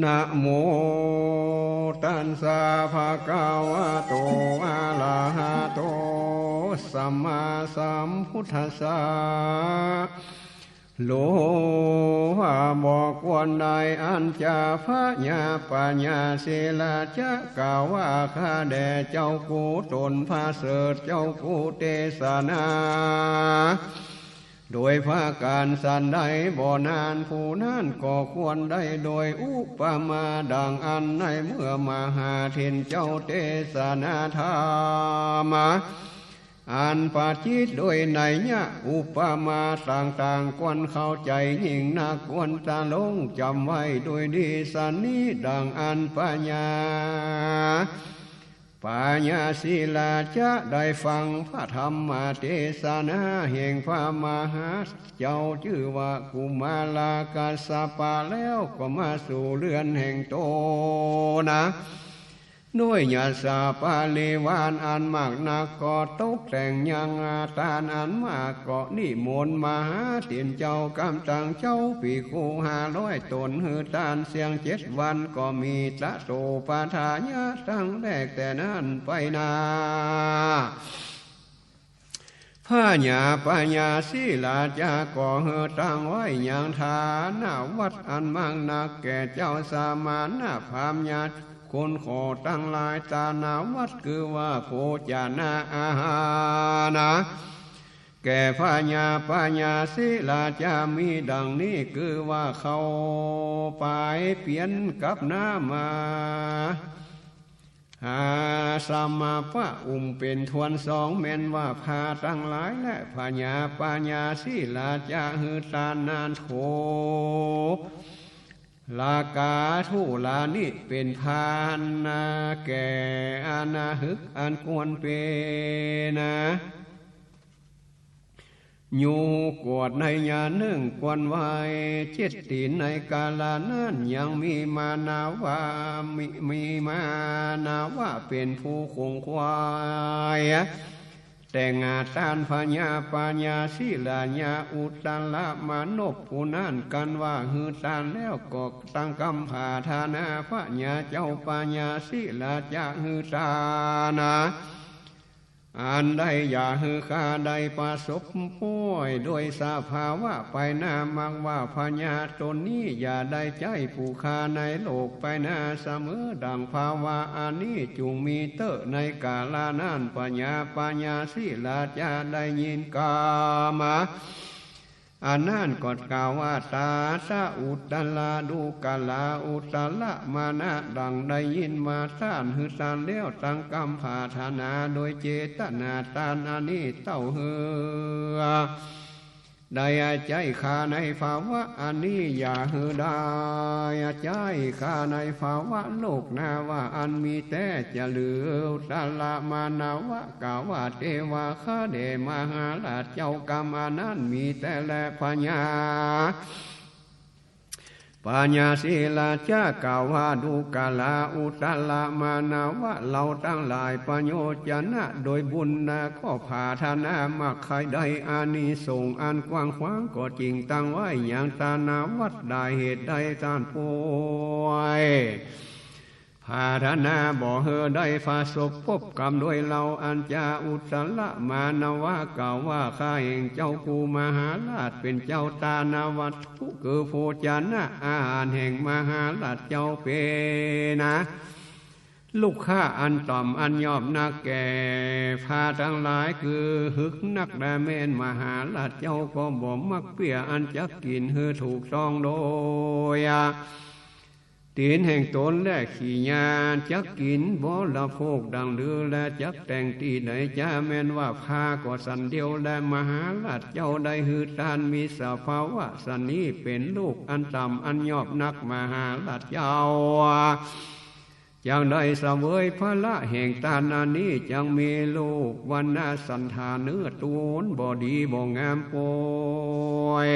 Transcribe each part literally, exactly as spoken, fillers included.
นะโมตัสสะ ภะคะวะโต อะระหะโต สัมมาสัมพุทธัสสะ โลหะบ่ควรได้ อันจะพญาปัญญาสีหละจะกล่าวว่า ข้าแด่เจ้ากู๋ ต๋นประเสริฐเจ้ากู๋ เตสนา โดยประก๋านสันใด บ่นานผู้นั้นก็ควรได้ โดยอุปมาดังอั้น ในเมื่อมหาเถรเจ้าเตสนาธรรม อันประจิตโดยนัยยะอุปมาต่างๆ ควรเข้าใจ๋ยิ่งนัก ควรจะหลงจ๋ำไว้โดยดีสันนี้ ดังอั้นปัญญา ปัญญาสีหละจะได้ฟังพระธรรมเตสนาแห่งพระมหาเจ้าจื้อว่ากุมารากัสสปะแล้ว ก็มาสู่เฮือนแห่งต๋นนะ ด้วยยศปริวารอันมากนัก ก็ตกแต่งยังอาตานอันมาก ก็นิมนต์มหาเถรเจ้ากำตังเจ้าภิกขุห้าร้อยต๋น หื้อตานเสี้ยงเจ็ดวัน ก็มีตะโตปาทายะตั้งแรกแต่นั้นไปนา พญาปัญญาสีหละจะก็หื้อตั้งไว้ยังทานวัตรอันมากนัก แก่เจ้าสมณะพราหมณ์ญาติคุณขอตังหลาย ทานวัตรคือว่าโภชนะอาหารนะ แก่พญาปัญญาสีหละจะมีดังนี้ คือว่าข้าวป๋ายเปียนกับน้ำมา อาสมะปะ อุ่มเป๋นถ้วนสอง แม่นว่าผ้าตังหลาย และพญาปัญญาสีหละจะหื้อตานนั้น โถ ลากาธุลานิ เป๋นพานนาแก่อาณาหึกอันควรเป๋นนา อยู่กวดในยามนึ่งควรไหว้เจ็ดตี๋น ในกาละนั้นยังมีมานาวะ มี มีมานาวะเป๋นผู้ขงขวายแต่งอาตาน พญาปัญญาสีหละจะอุตตรมนพผู้นั้นกันว่า หื้อตานแล้วก็ตั้งกำผาทนา พญาเจ้าปัญญาสีหละจะหื้อตานนะ อันใดอย่าหื้อข้าได้ประสบป้วย โดยสภาวะไปหน้า มักว่าพญาต๋นนี้อย่าได้ใจ๊ผู้ข้าในโลกไปหน้า เสมอดั่งภาวะอันนี้จุ่งมีเต๊อะ ในกาละนั้น พญาปัญญาสีหละจะได้ยินกำ อันนั้นก็กล่าวว่า ตถาอุตตระ ดูกราอุตตรมนะ ดั่งได้ยินมา ต้านหื้อตานแล้วตั้งกำผาทนา โดยเจตนาตานอันนี้เต้าหื้อ ได้ใจ๊ข้าในภาวะอันนี้ อย่าหื้อได้ใจ๊ข้าในภาวะโลกหน้า ว่าอันมีแต๊ จะลืออุตตรมนวะ กล่าวว่า เตวา ข้าแด่มหาราชเจ้ากำอันนั้นมีแต๊แล พญาปัญญาสีหละจะกล่าวว่า ดูกราอุตตรมนวะ เฮาตังหลายประโยชนะ โดยบุญนาก็ผาทนา มักใค่ได้อานิสงส์อันกว้างขวาง ก็จึ่งตั้งไว้ยังทานวัตร ได้เหตุใดต้านป้วย ผาทนาบ่หื้อได้ประสบพบกำโดยเฮา อันจะอุตตรมนวะ กล่าวว่า ข้าแห่งเจ้าผู้มหาราชเป๋นเจ้าทานวัตถุ คือโภชนะอาหารแห่งมหาราชเจ้าเป๋นนา ลูกข้าอันต่ำอันยอบนักแก่ผ้าตังหลาย คือหึกนัก และแม่นมหาราชเจ้าก็บ่มักเปี้ยอันจักกิ๋นหื้อถูกต้องโดย ตี๋นแห่งต๋นและขี้ยา จักกิ๋นบริโภคดั่งลือ และจักแต่งตี้ใดจา แม่นว่าผ้าก็สันเดียว และมหาราชเจ้าได้หื้อตาน มีสภาวะสันนี้เป๋นลูกอันต่ำอันยอบนัก มหาราชเจ้า จักได้เสวยผละแห่งตานอันนี้ จักมีรูปวรรณะสัณฐานเนื้อต๋นบ่ดีบ่งามป้วย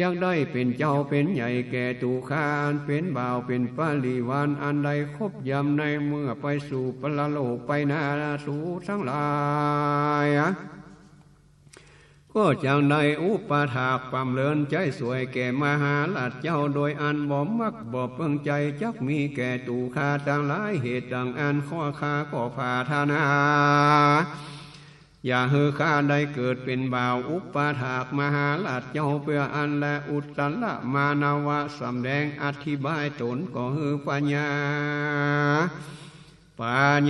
จักได้เป๋นเจ้าเป๋นใหญ่แก่ตั๋วข้า อันเป๋นบ่าวเป๋นปริวาร อันได้ครบยำในเมื่อไปสู่ปรโลกไปหน้า สูตังหลาย ก็จักได้อุปถากบำเริญใจ๊สวยแก่มหาราชเจ้า โดยอันบ่มักบ่เปิงใจ๋ จักมีแก่ตั๋วข้าตังหลาย เหตุดังอั้นข้อข้าก็ปรารถนา อยากหื้อข้าได้เกิดเป๋นบ่าวอุปถากมหาราชเจ้า เปื้ออั้นแล อุตตรมานวะ สำแดงอธิบายต๋นก็หื้อพญา พ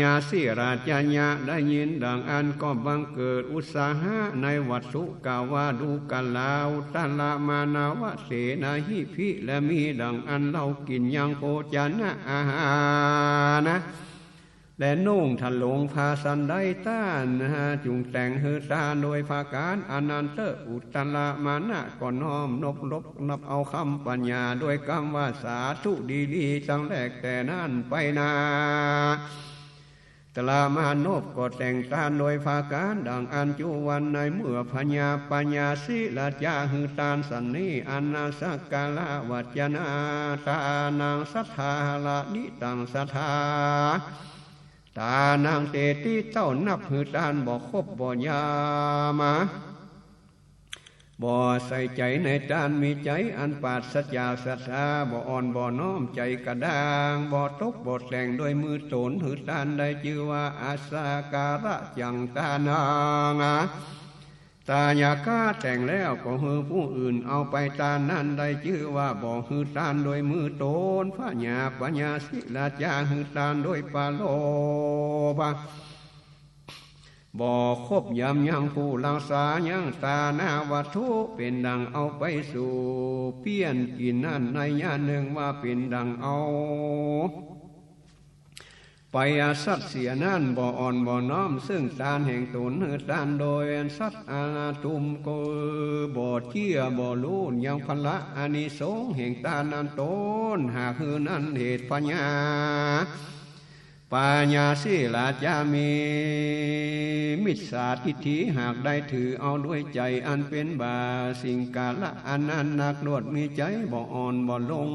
ญาศิราชะได้ยินดังอั้นก็บังเกิดอุตสาหะในวัตถุกล่าวว่า ดูกรา อุตตรมานวะ เสนาหิภิ และมีดังอั้นเฮากิ๋นยังโภชนะอาหารนะ และนุ่งถลุงผ้าสันใดต้าน จุ่งแต่งหื้อต้านโดยประก๋านอันนั้นเต๊อะ อุตตรมานวะก็น้อมนบนบนับเอากำปัญญาโดยกำว่า สาธุ ดีๆ ตังแรกแต่นั้นไปนา อุตตรมานวะก็แต่งต้านโดยประก๋านดังอั้น จุวันในเมื่อพญา พญาศิราชะหื้อต้านสันนี้ อันนาสักการะวัจจนา ตานังสัทธาหะระนิตังสัทธา ตานังเตติ เต้านับหื้อต้านบ่ครบบ่ยามา บ่ใส่ใจ๋ในต้าน มีใจ๋อันปราศจากศรัทธา บ่อ่อนบ่น้อม ใจ๋กระด้าง บ่ตกบ่แต่งโดยมือต๋นหื้อต้าน ได้จื้อว่า อสักการะจังตานัง ตายากะแต่งแล้วก็หื้อผู้อื่นเอาไปต้านนั้น ได้จื้อว่าบ่หื้อต้านโดยมือต๋น พญา พญาศิราชะหื้อต้านโดยปรโลภะ บ่ครบยำยังผู้รักษายังตานาวัตถุ เป๋นดังเอาไปสู่เปี้ยนกิ๋นนั้น นัยยะนึ่งว่าเป๋นดังเอาไปสัตว์เสียนั้น บ่อ่อนบ่น้อมเซิ่งต้านแห่งต๋นหื้อต้านโดยสัตว์อาตุม ก็บ่เจื้อบ่ฮู้ยังผละอานิสงส์แห่งต้านนั้นต๋นหากหื้อนั้น เหตุพญา พญาศิราชะมีมิจฉาทิฏฐิ หากได้ถือเอาด้วยใจ๋อันเป๋นบ่าสิ่งกาละอันนั้นนัก ลวดมีใจ๋บ่อ่อนบ่ลง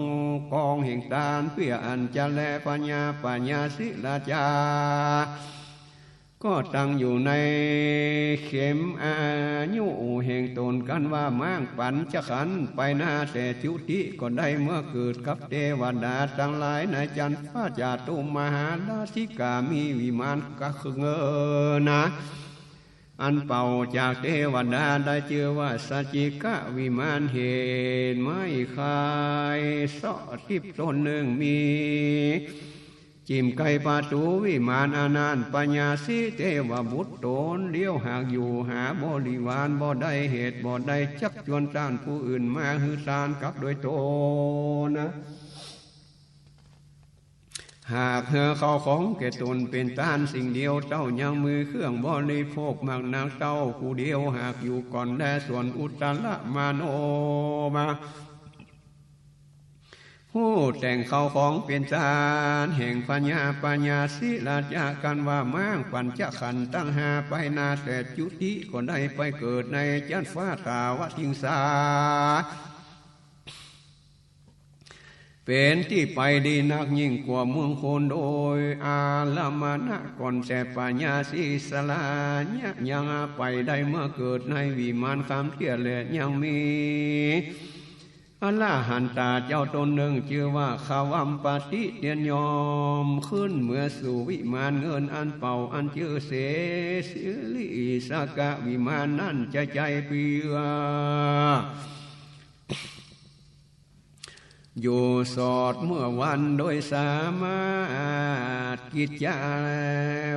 กองแห่งต้าน เปื้ออั้นจะแล พญา พญาศิราชะก็ตั้งอยู่ในเข็มอายุแห่งต๋นกั๋นว่า ม้างปัญจขันธ์ไปนาแต่จุติ ก็ได้เมื่อเกิดกับเตวดาตังหลายในจันทร์ฟ้า จาตุมหาราชิกา มีวิมานกะเงินนะ อันเป่าจากเตวดา ได้จื้อว่าสัจจิกวิมาน เหตุไม้คายเสาะทิพย์ต้นนึ่ง มีจิ่มใก้ประตู๋วิมานอันนั้น พญาสิเทวบุตรต๋นเดียวหากอยู่ หาบริวารบ่ได้ เหตุบ่ได้จักจวนต้านผู้อื่นมาหื้อต้านกับโดยต๋นนะ หากหื้อข้าวของแก่ต๋นเป๋นต้านสิ่งเดียว เต้ายังมีเครื่องบริโภคมากนัก เต้าผู้เดียวหากอยู่ก่อนแล ส่วนอุตตรมานวะ ผู้แต่งข้าวของเป๋นต้านแห่งพญา พญาศิราชะกั๋นว่า ม้างปัญจขันธ์ตังห้าไปนาแต่จุติ ก็ได้ไปเกิดในจันทร์ฟ้าตาวติงสา เป๋นตี้ไปดีนักยิ่งกว่าเมืองคน โดยอารัมมณะก่อน แต่พญาศิราชะยังไปได้เมื่อเกิดในวิมานคำเตี้ยแล ยังมีอรหันตาเจ้าต๋นนึ่ง จื้อว่าขวัมปติ เตียนยอมขึ้นเมือสู่วิมานเงินอันเป่า อันจื้อเสสิริสกวิมานนั้น จะใจ้เปื้อ อยู่สอดเมื่อวันโดยสามารถ กิจจา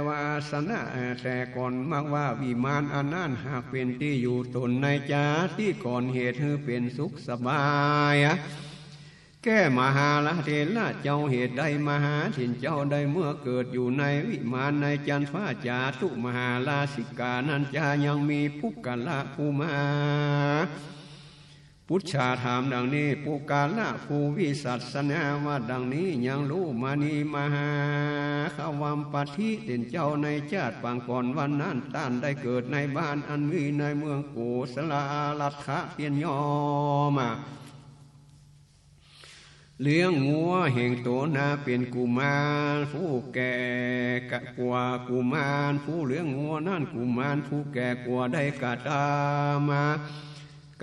วาสนะแต่ก่อน มักว่าวิมานอันนั้นหากเป๋นตี้อยู่ต๋นในจาติก่อน เหตุหื้อเป๋นสุขสบาย แก่มหาเถระเจ้า เหตุใดมหาเถรเจ้าได้เมื่อเกิดอยู่ในวิมานในจันทร์ฟ้าจาตุมหาราชิกานั้น จะยังมีปุคคละผู้มา ปุจฉาถามดังนี้ ปุคคละผู้วิสัชนาว่าดังนี้ ยังฮู้มานีมหาขวัมปติเตียนเจ้า ในจาติปางก่อนวันนั้น ต้านได้เกิดในบ้านอันมีในเมืองโกศลา รัฐะเตียนยอม เลี้ยงงัวแห่งต๋นนาเป๋นกุมารผู้แก่กว่ากุมารผู้เลี้ยงงัวนั้น กุมารผู้แก่กว่าได้กระตำมา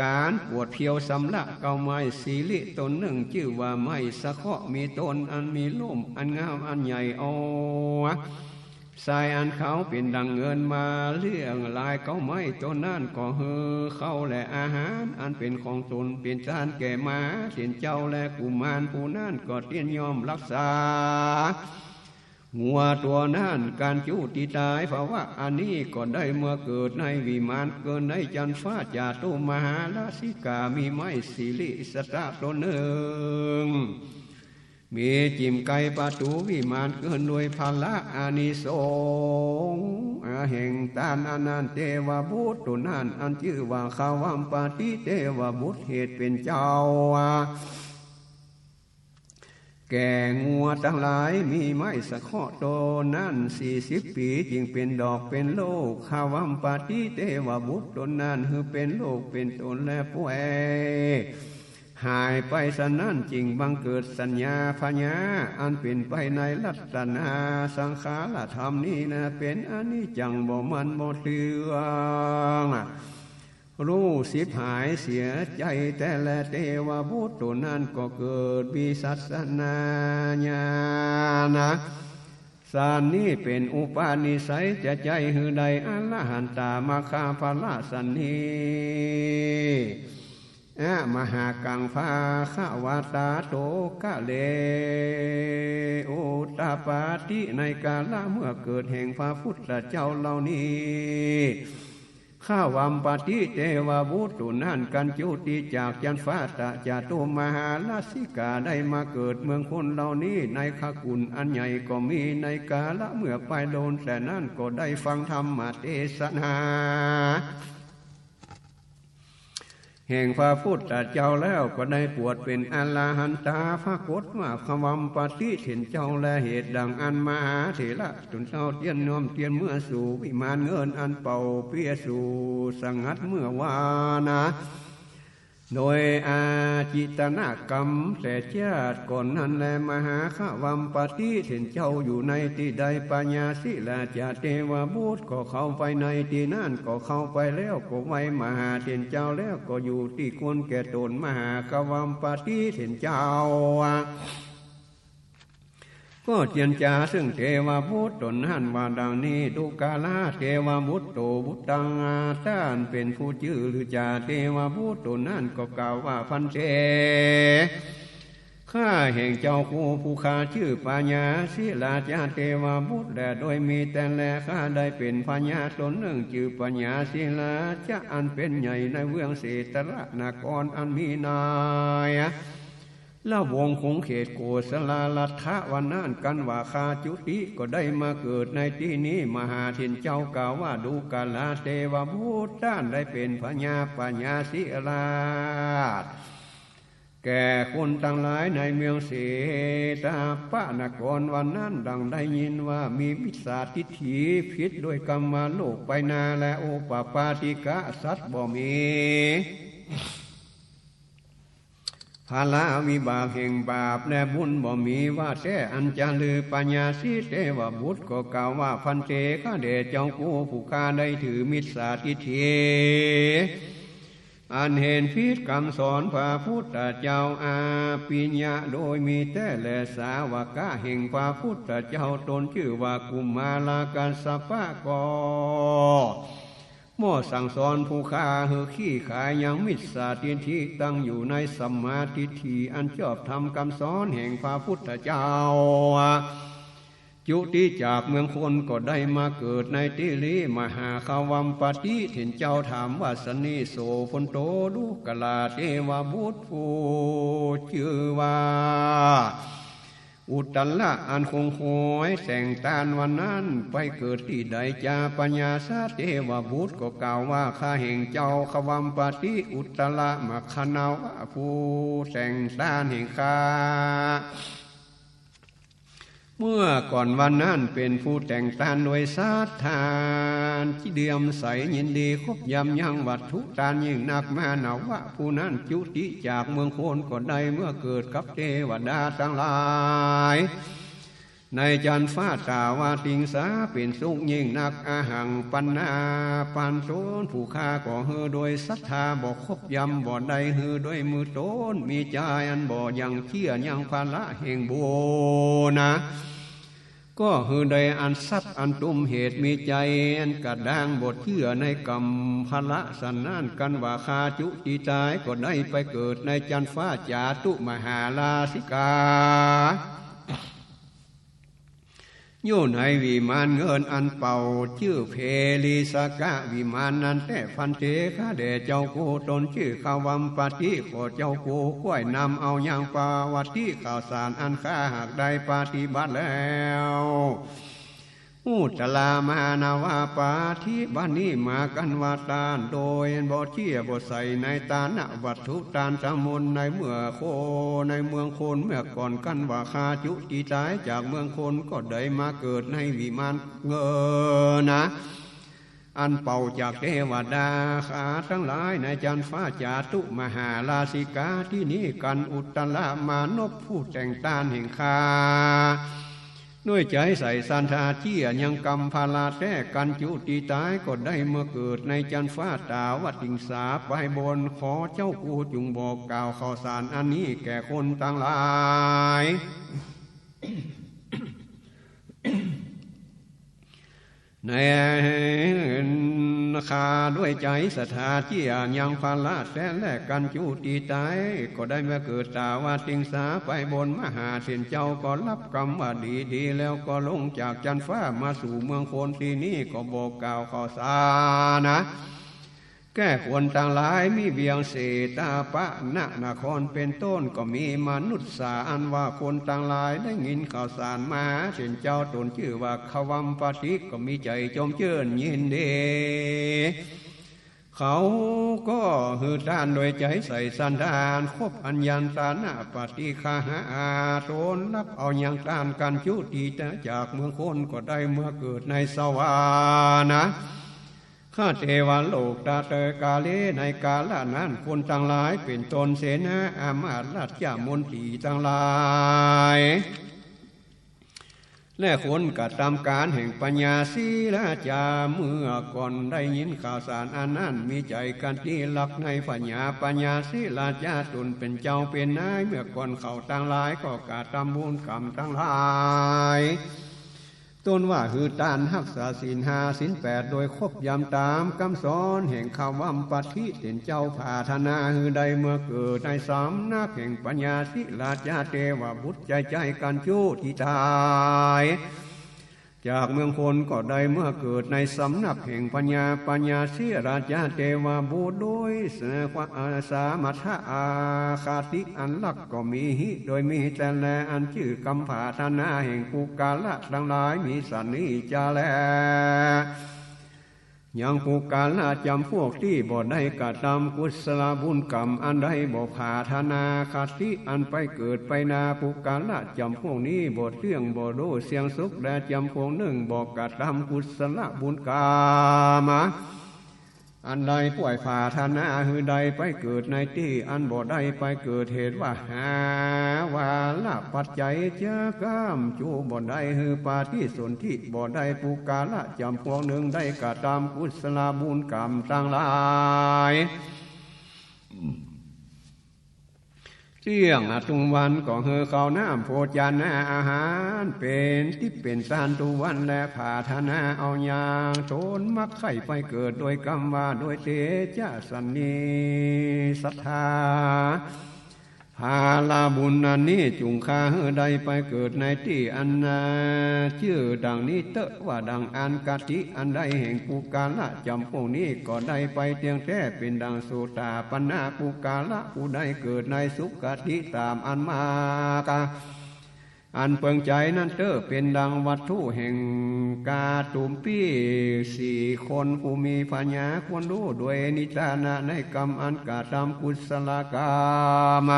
ก๋านปวดเพลียวสำราญเก๊าไม้สิริต๋นนึ่ง จื้อว่าไม้สะเคราะห์ มีต้นอันมีล่มอันงามอันใหญ่ เอาทรายอันขาวเป๋นดั่งเงินมาเรียงรายเก๊าไม้ต๋นนั้น ก็หื้อข้าวและอาหารอันเป๋นของต๋นเป๋นตานแก่มหาเถรเจ้า และกุมารผู้นั้นก็เตียนยอมฮักษา งัวตั๋วนั้น กั๋นจุติต๋าย ภวะอันนี้ก็ได้มาเกิดในวิมานเกินในจั๊นฟ้า จาตุมหาราชิกา มีไม้สิริสตะต๋นนึ่ง มีจิ่มไกประตู๋วิมานเกินโดยพละอานิสงส์ อาแห่งตานอันนั้น เตวบุตรต๋นนั้น อันจื้อว่าขวัมปติเตวบุตรเหตุเป๋นเจ้า แก่งัวตังหลาย มีไม้สะเคราะห์ต๋นนั้นสี่สิบปี๋ จึงเป๋นดอกเป๋นลูก ขวัมปติเตวบุตรต๋นนั้น หื้อเป๋นลูกเป๋นต๋นและป่วยหายไป สะนั้นจึงบังเกิดสัญญาพยา อันเป๋นไปในรัตนาสังขารธรรมนี้นา เป๋นอนิจจัง บ่มั่นบ่เตี้ยง รู้สิบหายเสียใจ๋แต๊แล เตวบุตรต๋นนั้นก็เกิดวิสัชนาญาณ สันนี้เป๋นอุปนิสัย จะใจ๊หื้อได้อรหันตามรรคผละสันนี้ อะมหากัง ภาคะวา ตาโต กะเล อุตตปาติ ในกาละเมื่อเกิดแห่งพระพุทธเจ้าเหล่านี้ ขวัมปติเตวบุตรต๋นนั้น กั๋นจุติจากจั๊นฟ้าตะจาตุมหาราชิกา ได้มาเกิดเมืองคนเหล่านี้ ในขกุลอันใหญ่ก็มี ในกาละเมื่อไปโดนแต่นั้นก็ได้ฟังธรรมเตสนา แห่งพระพุทธเจ้าแล้วก็ได้ปวดเป๋นอรหันตา ปรากฏว่าขวัมปติเถรเจ้า และเหตุดังอั้นมหาเถระต๋นเจ้าเตียนน้อมเตียนเมื่อสู่วิมานเงินอันเป่าเปี้ยสู่สงัดเมื่อวานา โดยอาจิตนกรรมแต่จาติก่อนนั้นแล มหาขวัมปติเถรเจ้าอยู่ในตี้ใด ปัญญาศิลาจาเตวบุตรก็เข้าไปในตี้นั้น ก็เข้าไปแล้วก็ไหว้มหาเถรเจ้า แล้วก็อยู่ตี้ควรแก่ต๋น มหาขวัมปติเถรเจ้า ก็เจียรจาซึ่งเตวบุตรต๋นนั้นว่าดังนี้ ดูกราเตวบุตโต บุตตัง ต้านเป๋นผู้จื้อลือจา เตวบุตรต๋นนั้นก็กล่าวว่า ภันเต ข้าแห่งเจ้าคู่ผู้ข้าจื้อปัญญาศิลาจาเตวบุตร และโดยมีแต่แลข้าได้เป๋นพญาต๋นนึ่งจื้อปัญญาศิลาจา อันเป๋นใหญ่ในเมืองเศตรนครอันมีใน ละวงคงเขตโกศลรัฐะ วันนั้นกันว่าข้าจุติก็ได้มาเกิดในตี้นี้ มหาเถรเจ้ากล่าวว่า ดูกราเตวบุตร ต้านได้เป๋นพญาปัญญาศิลาจา แก่คนตังหลายในเมืองเศตปนคร วันนั้นดังได้ยินว่ามีมิจฉาทิฏฐิผิดโดยกามโลกไปนา และโอปปาติกะสัตว์บ่มี ผละวิบากแห่งบาปและบุญบ่มีว่าแต๊ อันจะลือปัญญาสิเตวบุตรก็กล่าวว่า ภันเต ข้าแด่เจ้าคู่ผู้ข้าได้ถือมิจฉาทิฏฐิ อันเห็นผิดกำสอนพระพุทธเจ้า อภิญญะโดยมีแต๊แล สาวกะแห่งพระพุทธเจ้าต๋นจื้อว่ากุมารกัสสปะก็ หมอสั่งสอนผู้ข้าหื้อขี้ขายยังมิจฉาทิฏฐิ ตั้งอยู่ในสัมมาทิฏฐิอันชอบธรรมกำสอนแห่งพระพุทธเจ้า จุติจากเมืองคนก็ได้มาเกิดในตี้นี้ มหาขวัมปติเถรเจ้าถามว่า สะเนโส ภันโต ดูกราเตวบุตร ผู้จื้อว่า อุตตระอันคงคอยแต่งตานวันนั้นไปเกิดตี้ใดจา ปัญญาสะเตวบุตรก็กล่าวว่า ข้าแห่งเจ้าขวัมปติอุตตระมัคคณาวะผู้แต่งตานแห่งข้า เมื่อก่อนวันนั้นเป๋นผู้แต่งตานโดยศรัทธา เลื่อมใสยินดีครบยำยังวัตถุตานยิ่งนัก มานวะผู้นั้นจุติจากเมืองคนก็ได้เมื่อเกิดกับเตวดาตังหลาย ในจั๊นฟ้าตาวติงสาเป๋นสุขยิ่งนัก อหังปัณณา ปานตนผู้ข้าก็หื้อโดยศรัทธาบ่ครบยำ บ่ได้หื้อโดยมือตน มีใจ๋อันบ่ยังเจื้อยังพละแห่งบุญนะ ก็หื้อได้อันทรัพย์อันตุ้มเหตุ มีใจ๋อันกระด้างบ่เจื้อในกรรมพละ สันนั้นกันว่าข้าจุติต๋ายก็ได้ไปเกิดในจั๊นฟ้าจาตุมหาราชิกา อยู่ในวิมานเงินอันเป่าจื้อเพลีสกะวิมานนั้นแต๊ ภันเต ข้าแด่เจ้ากู้ ตนจื้อขวัมปติ ขอเจ้ากู้ก้วยนำเอายังปวัตติข่าวสารอันข้าหากได้ปฏิบัติแล้ว อุตตรามานวปฏิบัตินี้มากันว่าตาน โดยบ่เจื้อบ่ใส่ในตานวัตถุตานตังมวล ในเมื่อคน ในเมืองคนเมื่อก่อน กันว่าข้าจุติต๋ายจากเมืองคนก็ได้มาเกิดในวิมานเงินนะ อันเป่าจากเตวดาข้าตังหลายในจั๊นฟ้าจาตุมหาราชิกาตี้นี้ กันอุตตรามานพผู้แต่งตานแห่งข้า ด้วยใจ๋ใส่ศรัทธาเจื้อยังกรรมพละแต๊ กันจุติต๋ายก็ได้เมื่อเกิดในจั๊นฟ้าตาวติงสาไปบน ขอเจ้ากู้จุ่งบอกกล่าวข่าวสารอันนี้แก่คนตังหลาย ในข้าด้วยใจ๋ศรัทธาเจื้อยังพละแต๊แล กันจุติต๋ายก็ได้เมื่อเกิดตาวติงสาไปบน มหาเถรเจ้าก็ฮับกำว่าดี ดีแล้วก็ลงจากจั๊นฟ้ามาสู่เมืองคนตี้นี้ ก็บอกกล่าวข่าวสารนะ แก่คนตังหลาย มีเวียงเสตปะนะนครเป๋นต้น ก็มีมนุษย์สาอันว่าคนตังหลายได้ยินข่าวสารมหาเถรเจ้าต๋นจื้อว่าขวัมปติ ก็มีใจ๋จมจื้นยินดี เขาก็หื้อตานโดยใจ๋ใส่ศรัทธาครบอันยังตานปฏิคหา ต๋นฮับเอายังตาน กันจุติต๋ายจากเมืองคนก็ได้เมื่อเกิดในสวรรค์นะ ข้าเตวโลกตะเตกาเล ในกาละนั้นคนตังหลายเป๋นต้นเสนาอามาตย์ราชมนตรีตังหลาย และคนกระตำก๋านแห่งปัญญาศิลาจา เมื่อก่อนได้ยินข่าวสารอันนั้น มีใจ๋กันตี้ฮักในพญาปัญญาศิลาจาต๋นเป๋นเจ้าเป๋นนาย เมื่อก่อนเขาตังหลายก็กระตำบุญกรรมตังหลาย ต้นว่าหื้อตานฮักษาศีลห้าศีลแปดโดยครบยำต๋ามกำสอนแห่งขวัมปติ เถรเจ้าผาถนาหื้อได้เมื่อเกิดในสำนักแห่งปัญญาศิลาจาเตวบุตรใจ๋ใจ๋กันจุติต๋ายจากเมืองคนก็ได้เมื่อเกิดในสำนักแห่งปัญญาปัญญาศิลาจาเตวบุตรโดยสามัทธะอาคติอันฮักก็มีหิโดยมีแต๊แล อันจื้อกำผาถนาแห่งปุคคละตังหลายมีสันนี้จาแล ยังปุคคละจ๋ำพวกตี้บ่ได้กระตำกุศลบุญกรรมอันใด บ่ผาถนาคติอันไปเกิดไปนา ปุคคละจ๋ำพวกนี้บ่เตี้ยงบ่ฮู้เสี้ยงสุข และจ๋ำพวกนึ่งบ่กระตำกุศลบุญกรรม อันใดป่วยผาถนาหื้อได้ไปเกิดในตี้อันบ่ได้ไปเกิด เหตุว่าหาวาระปัจจัยจะก้ำจูบ่ได้ หื้อปฏิสนธิบ่ได้ ปุคคละจ๋ำพวกนึ่งได้กระตำกุศลบุญกรรมตังหลาย เตี้ยงอะตุงวันก็หื้อข้าวน้ำโภชนาอาหารเป๋นติ๊บเป๋นตานตุวัน และผาถนาเอายังต๋นมักใค่ไปเกิดโดยกำว่าโดยเตจะสันนิศรัทธา ผลบุญอันนี้จุ่งข้าหื้อได้ไปเกิดในตี้อันนาจื้อดังนี้เต๊อะ ว่าดังอั้นคติอันใดแห่งปุคคละจ๋ำพวกนี้ก็ได้ไปเตี้ยงแต๊ เป๋นดังโสตาปันนะปุคคละผู้ได้เกิดในสุคติต๋ามอันมาก อันเปิงใจ๋นั้นเต๊อะ เป๋นดังวัตถุแห่งกาตุมปี้สี่คน ผู้มีปัญญาควรฮู้โดยนิทานะในกรรมอันกระตำกุศลกรรม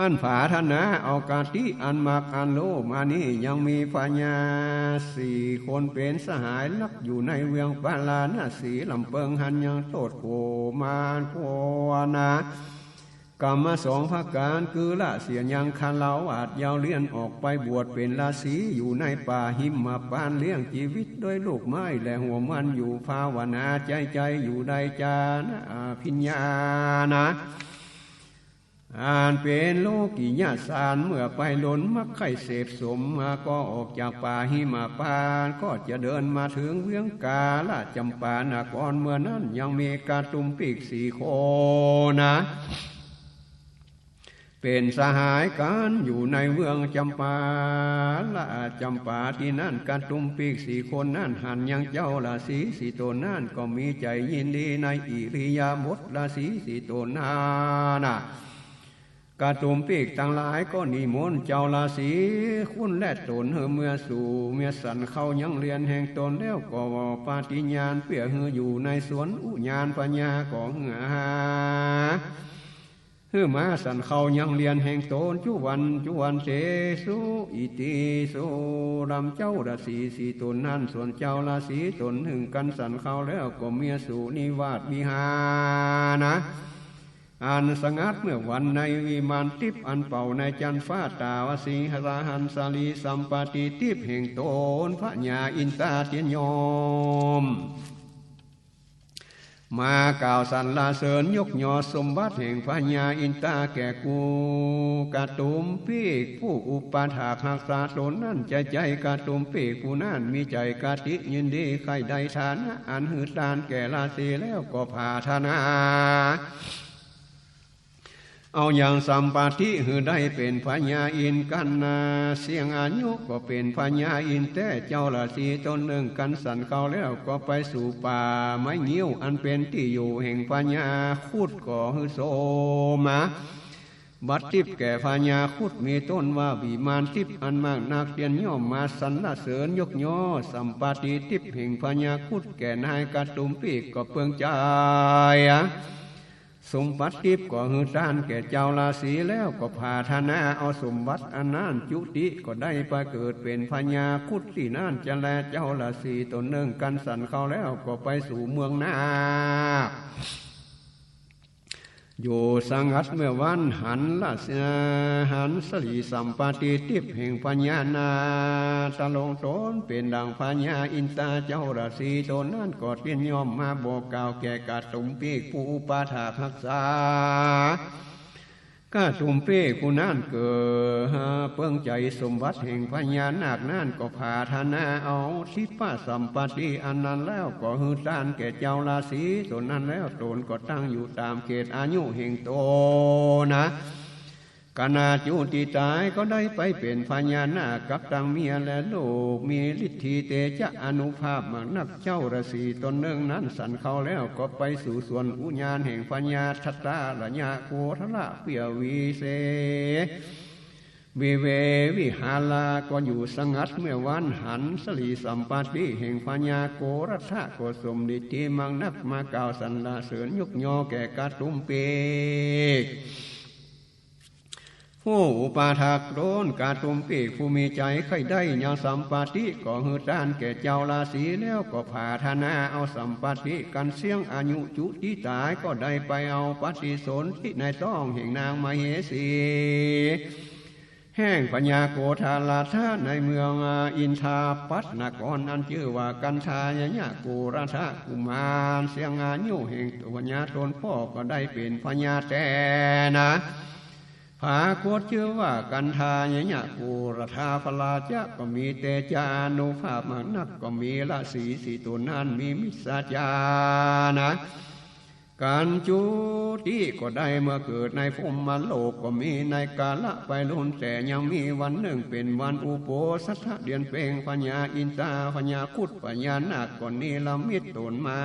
อันผาถนาเอากติอันมักอันฮู้มานี้ ยังมีพญาสี่คนเป๋นสหายฮักอยู่ในเมืองปาราณสี ลำเปิงหั้นยังโต้ษโขมารโขนา กรรมสองประก๋าน คือละเสียยังฆราวาส เยียะเยียะออกไปบวชเป๋นฤๅษีอยู่ในป่าหิมพานต์ เลี้ยงจีวิตด้วยลูกไม้และหัวมัน อยู่ภาวนาใจ๋ๆ อยู่ได้ฌานอภิญญานะ อันเป๋นโลกิยฌาน เมื่อไปล้นมักใค่เสพสมมา ก็ออกจากป่าหิมพานต์ ก็จะเดินมาเถิงเมืองกาลจำปานคร เมื่อนั้นยังมีกะตุมปีกสี่คนนะ เป๋นสหายกั๋นอยู่ในเมืองจำปาละจำปา ตี้นั้นกะตุมปีกสี่คนนั้น หันยังเจ้าฤๅษีสี่ต๋นนั้น ก็มีใจ๋ยินดีในอิริยาบถฤๅษีสี่ต๋นนั้นนะ กะตุมปีกตังหลายก็นิมนต์เจ้าฤๅษีคุณและต๋นหื้อเมือสู่เมือสันเข้ายังเรือนแห่งต๋น แล้วก็ปฏิญาณเปื้อหื้ออยู่ในสวนอุยานพญา ก็หื้อหา หื้อมาสันเข้ายังเรือนแห่งต๋น จุวันจุวันเตสุ อิติสุ ลำเจ้าฤๅษีสี่ต๋นนั้น ส่วนเจ้าฤๅษีต๋นนึ่งกั๋นสันเข้าแล้ว ก็เมือสู่นิวาสวิหารนะ อันสงัดเมื่อวันในวิมานทิพย์ อันเป่าในจันทร์ฟ้า ต๋าวสิงหราหันสลีสัมปติทิพย์แห่งต๋น พญาอินทราเตียนยอม มากล่าวสรรเสริญยกยอสมบัติแห่งพญาอินทราแก่กู้กะตุมปีกผู้อุปถากฮักษาต๋นนั้น ใจ๋ๆ กะตุมปีกผู้นั้นมีใจ๋กติยินดีใค่ได้ฐานะอันหื้อตานแก่ฤๅษีแล้ว ก็ผาถนา เอายังสัมปติหื้อได้เป๋นพญาอินทร์กั๋นนา เสี้ยงอายุก็เป๋นพญาอินทร์แต๊ เจ้าฤๅษีต๋นนึ่งกั๋นสันเข้าแล้ว ก็ไปสู่ป่าไม้งิ้ว อันเป๋นตี้อยู่แห่งพญาครุฑ ก็หื้อสมบัติทิพย์แก่พญาครุฑ มีต้นว่าวิมานทิพย์อันมากนัก เตียนยอมมาสรรเสริญยกยอสัมปติทิพย์แห่งพญาครุฑแก่นายกะตุมปีก ก็เปิงใจ๋ สมบัติทิพย์ก็หื้อตานแก่เจ้าฤๅษีแล้ว ก็ผาถนาเอาสมบัติอันนั้นจุติ ก็ได้ไปเกิดเป๋นพญาครุฑตี้นั้นจะแล เจ้าฤๅษีต๋นนึ่งกั๋นสันเข้าแล้ว ก็ไปสู่เมืองนาค อยู่สงัดเมื่อวัน หันละ หันสลีสัมปติทิพย์แห่งพญานาคตรงต๋นเป๋นดังพญาอินทรา เจ้าฤๅษีต๋นนั้นก็เตียนยอมมาบอกกล่าวแก่กะตุมปีกผู้อุปถากฮักษา กะตุมปีกผู้นั้นเกิดเปิงใจ๋สมบัติแห่งพญานาคนั้น ก็ผาถนาเอาทิพย์สัมปติอันนั้นแล้ว ก็หื้อตานแก่เจ้าฤๅษีต๋นนั้นแล้ว ต๋นก็ตั้งอยู่ต๋ามเขตอายุแห่งต๋นนะ ขณะจุติต๋ายก็ได้ไปเป๋นพญานาคกับตังเมียและลูก มีฤทธีเตจะอานุภาพมากนัก เจ้าฤๅษีต๋นนึ่งนั้นสันเข้าแล้ว ก็ไปสู่สวนอุยานแห่งพญาทัตตะระยะโกฏฐะเปื้อวิเส วิเววิหารา ก็อยู่สงัดเมื่อวัน หันสลีสัมปติแห่งพญาโกฏฐะก็สมฤทธีมากนัก มากล่าวสรรเสริญยกยอแก่กะตุมปีก ผู้อุปถากต๋น กะตุมปีกผู้มีใจ๋ใค่ได้ยังสัมปติ ก็หื้อตานแก่เจ้าฤๅษีแล้ว ก็ผาถนาเอาสัมปติกั๋น เสี้ยงอายุจุติต๋ายก็ได้ไปเอาปฏิสนธิในต๊องแห่งนางมเหสี แห่งพญาโกฏฐะในเมืองอินทปัตตนคร อันจื้อว่ากัณฑายะโกฏฐะกุมาร เสี้ยงอายุแห่งพญาต๋นป้อก็ได้เป๋นพญาแต๊นะ ปรากฏจื้อว่ากัณฑายะโกฏฐะพระราชะ ก็มีเตจะอานุภาพมากนัก ก็มีฤๅษีสี่ต๋นนั้นมีมิจฉาจารนะ กั๋นจุติก็ได้เมื่อเกิดในพรหมโลก ก็มีในกาละไปล้น แต่ยังมีวันนึ่งเป๋นวันอุโปสถะเดือนเพ็ญ พญาอินทรา พญาครุฑ พญานาคก็นิรมิตต๋นมา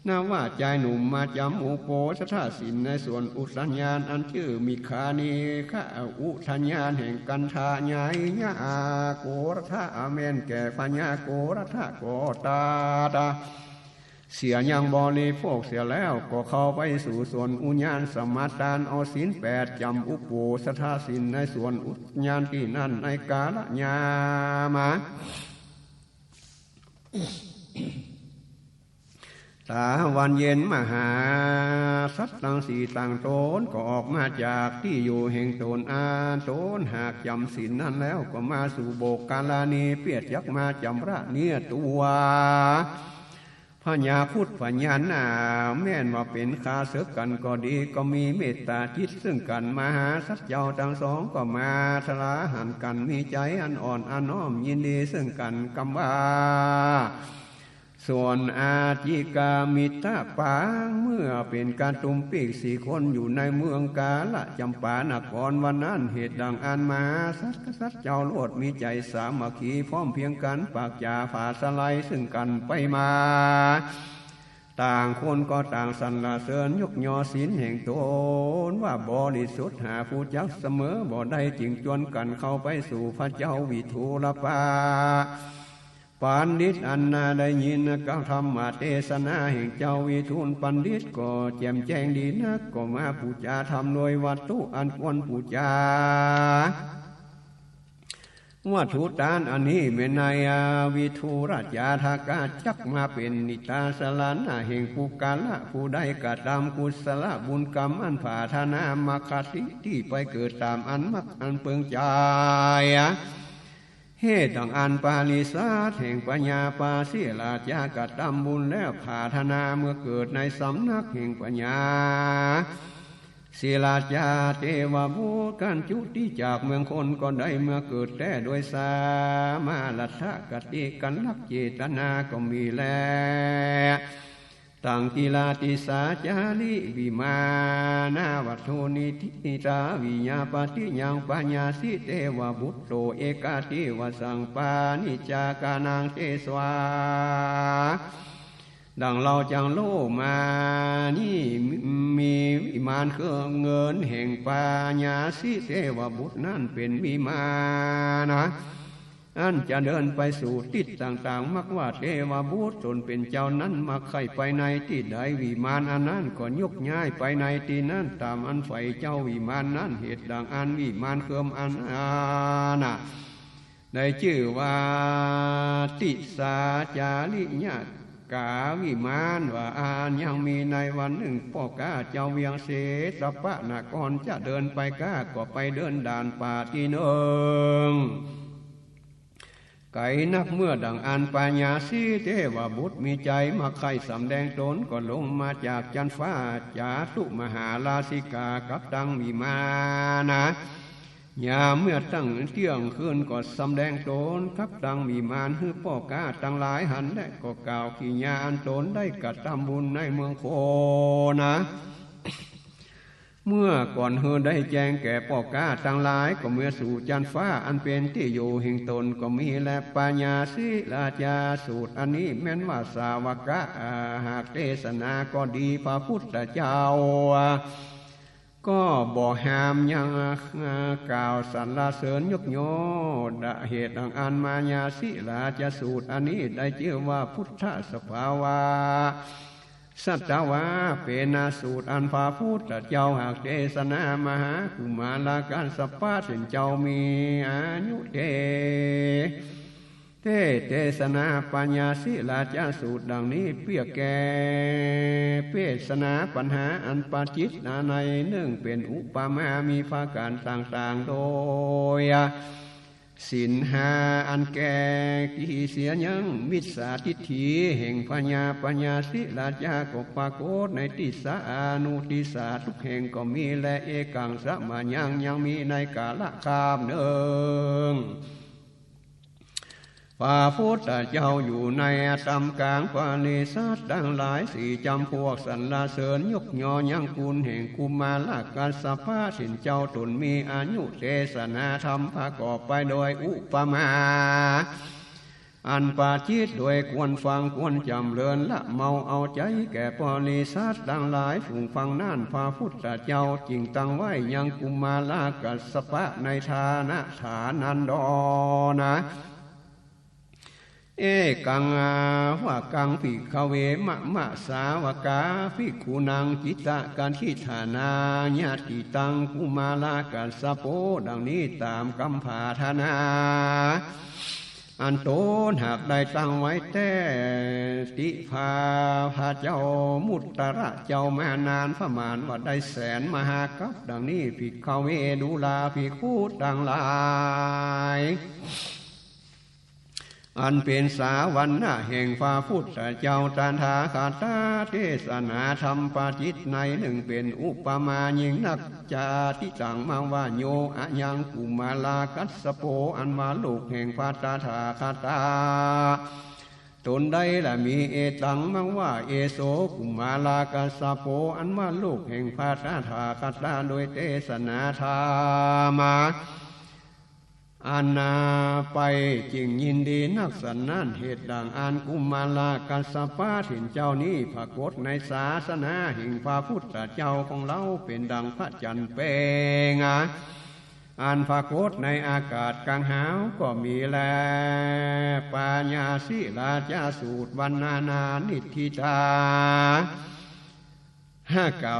นะว่าจายหนุ่มมาจ๋ำอุโปสถะศีลในสวนอุทยานอันจื้อมิคคานิคะอุทยานแห่งกัณฑายะโกฏฐะ แม่นแก่พญาโกฏฐะก็ตรัส เสียยังบริโภคเสียแล้ว ก็เข้าไปสู่สวนอุญญาณสมาทาน เอาศีลแปดจ๋ำอุโปสถศีลในสวนอุญญาณตี้นั้น ในกาลยาม ต๋าวันเย็น มหาสัตว์ตังสี่ตังต๋นก็ออกมาจากตี้อยู่แห่งต๋น อันต๋นหากจ๋ำศีลนั้นแล้ว ก็มาสู่โบกกาลาณี เปื้อจักมาจ๋ำระเนื้อตั๋ว พญาครุฑพญานาค แม่นว่าเป๋นข้าเสิกกั๋นก็ดี ก็มีเมตต๋าจิตเซิ่งกั๋น มหาสัตว์เจ้าตังสองก็มาทราหันกั๋น มีใจ๋อันอ่อนอันน้อมยินดีเซิ่งกั๋น กำว่า ส่วนอาจิกามิตรปาง เมื่อเป๋นก๋านตุ้มปีกสี่คน อยู่ในเมืองกาลจ๋ำปานคร วันนั้นเหตุดังอั้น มหาสัตว์กษัตริย์เจ้าโลด มีใจ๋สามัคคีพร้อมเพียงกั๋น ปากจ๋าผาสะไลเซิ่งกั๋นไปมา ต่างคนก็ต่างสรรเสริญยกยอศีลแห่งต๋นว่าบริสุทธิ์ หาผู้จักเสมอบ่ได้ จึงจวนกั๋นเข้าไปสู่พระเจ้าวิทูลปะ ปัณฑิตอันนาได้ยินกล่าวธรรมเตสนาแห่งเจ้าวิทูลปัณฑิต ก็แจ่มแจ้งดีนัก ก็มาปู๋จาธรรมโดยวัตถุอันควรปู๋จา วัตถุตานอันนี้แม่นายวิทูลจาทกะ จักมาเป๋นนิตาสรณะแห่งปุคคละผู้ใดกระตำกุศลบุญกรรมอันผาถนา มคติตี้ไปเกิดต๋ามอันมักอันเปิงใจ๋ เหตุดังอั้นปริษัทแห่งพญาปาสิราชากระตำบุญแล้วผาถนาเมื่อเกิดในสำนักแห่งพญา สิราชาเตวบุตร กัญจุติจากเมืองคนก็ได้เมื่อเกิดแต๊โดยสมารัตถคติ กั๋นลักเจตนาก็มีแล ตังกิลาติสาจาริวิมานาวัตถุนิทิตาวิญญาปฏิยังพญาสิเตวบุตโต เอกาติวสังปานิจจาคานังเตสวา ดังเฮาจักฮู้มานี้ มีวิมานเครื่องเงินแห่งพญาสิเตวบุตรนั้นเป๋นวิมานนะ อันจะเดินไปสู่ทิศต่างๆ มักว่าเตวบุตรต๋นเป๋นเจ้านั้นมักใค่ไปในตี้ใด วิมานอันนั้นก็ยกย้ายไปในตี้นั้น ต๋ามอันใฝ่เจ้าวิมานนั้น เหตุดังอั้นวิมานเครื่องอันนั้นนะ ได้จื้อว่าติสาจาริยกาวิมาน ว่าอั้น ยังมีในวันนึ่งป้อข้าเจ้าเวียงเสตปะนครจะเดินไป ข้าก็ไปเดินด่านป่าตี้นึ่ง ไก๋นัก เมื่อดังอั้นพญาสิเตวบุตรมีใจ๋มักใค่สำแดงต๋น ก็ลงมาจากจั๊นฟ้า จาตุมหาราชิกากับตังวิมานนะ ยามเมื่อตั้งเตี้ยงคืนก็สำแดงต๋นกับตังวิมานหื้อป้อข้าตังหลายหัน และก็กล่าวกิริยาอันต๋นได้กระตำบุญในเมืองคนนะ เมื่อก่อนหื้อได้แจ้งแก่ป้อข้าตังหลาย ก็เมื่อสู่จั๊นฟ้าอันเป๋นตี้อยู่แห่งต๋นก็มีแล พญาสิราชาสูตรอันนี้แม่นว่าสาวกะหากเตสนาก็ดี พระพุทธเจ้าก็บ่ห้ามยังกล่าวสรรเสริญยกยอ เหตุดังอั้นพญาสิราชาสูตรอันนี้ได้จื้อว่าพุทธสภาวา สัตวา เป๋นสูตรอันพระพุทธเจ้าหากเตสนามหากุมารกัสสปะเถินเจ้ามีอายุเต เตเตสนาพญาสิราชาสูตรดังนี้ เปื้อแก้เปสนาปัญหาอันปะจิตในนึ่งเป๋นอุปมา มีประก๋านต่างๆ โดย ศีลห้าอันแก้กิเลสเสียยังมิจฉาทิฏฐิแห่งพญา พญาสิราชาก็ปรากฏในติสสาอนุติสสาทุกแห่งก็มีแล เอกังสะมะยัง ยังมีในกาละคาบนึ่ง พระพุทธเจ้าอยู่ในท่ามกลางปริษัทตังหลายสี่จ๋ำพวก สรรเสริญยกยอยังคุณแห่งกุมารกัสสปะเถินเจ้า ต๋นมีอายุเตสนาธรรมประกอบไปโดยอุปมา อันปะจิตโดยควรฟังควรจ๋ำเริญละเมาเอาใจ๋แก่ปริษัทตังหลายฝูงฟังนั้น พระพุทธเจ้าจึงตั้งไว้ยังกุมารกัสสปะในฐานะฐานันดรนะ เอกัง ว่ากัง ภิกขเว มะมะ สาวกา ภิกขุนัง จิตตะกะทิฏฐานา ญาติตัง กุมารกัสสโป ดังนี้ต๋ามกำผาถนา อันต๋นหากได้ตั้งไว้แต๊ ติภาพระเจ้า มุตตระเจ้ามานานประมาณว่าได้แสนมหากัป ดังนี้ ภิกขเว ดูราภิกขุตังหลาย อันเป๋นสาวนะแห่งพระพุทธเจ้าตถาคตา เตสนาธรรมประจิตในหนึ่งเป๋นอุปมายิ่งนัก จาติตัง มาว่า โย อะยัง กุมารกัสสโป อันว่าลูกแห่งพระตถาคตา ต๋นใดละมี เอตัง มาว่า เอโส กุมารกัสสโป อันว่าลูกแห่งพระตถาคตา โดยเตสนาธรรม อันนาไปจึงยินดีนักสันนั้น เหตุดังอันกุมารกัสสปะเถรเจ้านี้ ปรากฏในศาสนาแห่งพระพุทธเจ้าของเฮา เป๋นดังพระจันทร์แป๋ง อันปรากฏในอากาศกลางหาวก็มีแล ปายาสิราชสูตร วรรณนานิทธิตา ห้ากล่าว